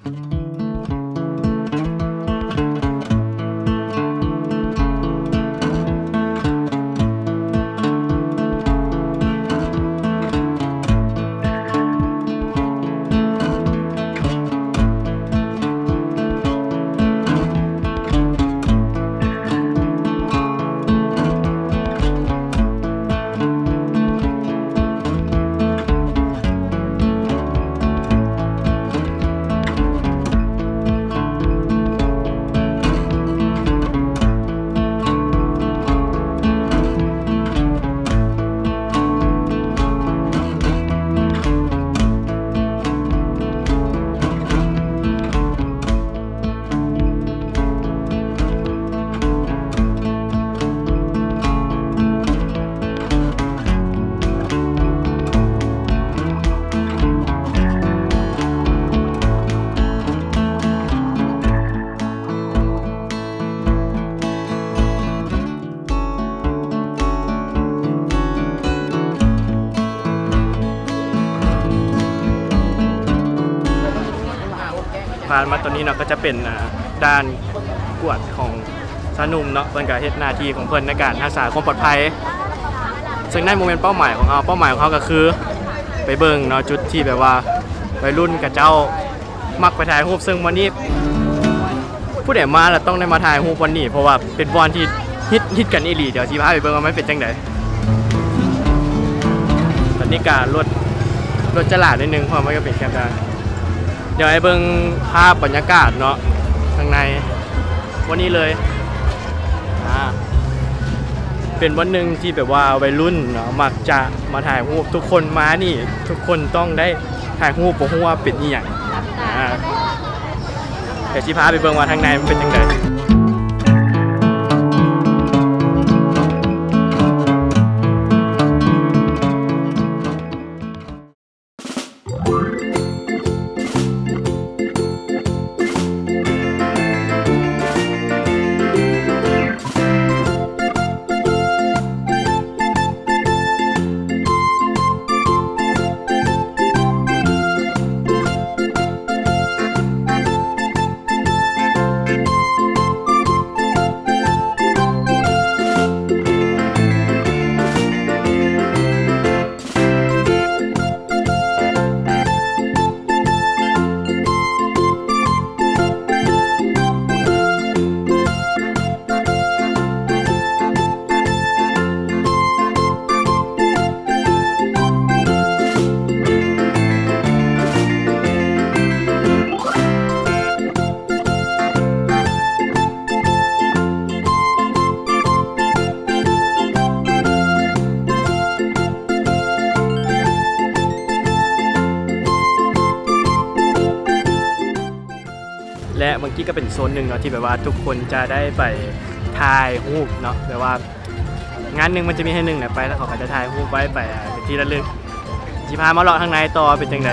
ຜ່ານມາຕອນນີ້ເນາະ ກໍຈະເປັນ ອ່າ ດ່ານກວດຂອງຊາວໜຸ່ມເນາະ, ເພິ່ນກໍເຮັດໜ້າທີ່ຂອງເພິ່ນໃນການຮັກສາຄວາມປອດໄພ, ເຊິ່ງນັ້ນບໍ່ແມ່ນເປົ້າໝາຍຂອງເຮົາ. ເປົ້າໝາຍຂອງເຮົາກໍຄືໄປເບິ່ງເນາະ ຈຸດທີ່ແບບວ່າໄວລຸ້ນເຂົາເຈົ້າ ມັກໄປຖ່າຍຮູບ, ເຊິ່ງວັນນີ້ຜູ້ໃດມາລະຕ້ອງໄດ້ມາຖ່າຍຮູບວັນນີ້ ເພາະວ່າເປັນບ່ອນທີ່ຮິດ ຮິດກັນອີ່ຫຼີ. ດຽວຊິພາໄປເບິ່ງວ່າມັນເປັນຈັ່ງໃດ. ຕອນນີ້ກະລົດ ລົດຈະຫຼາໜ້ອຍໜຶ່ງ ເພາະວ່າມັນກໍເປັນແຄມທາງ. ດຽວໃຫ້ເບິ່ງພາບບັນຍາກາດເນາະ ຂ້າງໃນ ວັນນີ້ເລີຍ. ອ່າ ເປັນວັນໜຶ່ງທີ່ແບບວ່າໄວລຸ້ນເນາະ ມັກຈະມາຖ່າຍຮູບ. ທຸກຄົນມານີ້ ທຸກຄົນຕ້ອງໄດ້ຖ່າຍຮູບ, ບໍ່ຮູ້ວ່າເປັນອີ່ຫຍັງ. ອ່າ ດຽວຊິພາໄປເບິ່ງວ່າທາງໃນມັນເປັນຈັ່ງໃດ. ແລະ ເມື່ອກີ້ກໍເປັນໂຊນໜຶ່ງເນາະ ທີ່ແບບວ່າທຸກຄົນຈະໄດ້ໄປຖ່າຍຮູບເນາະ, ແບບວ່າງານໜຶ່ງມັນຈະມີເທື່ອໜຶ່ງແຫຼະ ໄປແລ້ວເຂົາກໍຈະຖ່າຍຮູບໄວ້ໄປ ເປັນທີ່ລະລຶກ. ຊິພາມາເລາະທາງໃນຕໍ່ ເປັນຈັ່ງໃດ?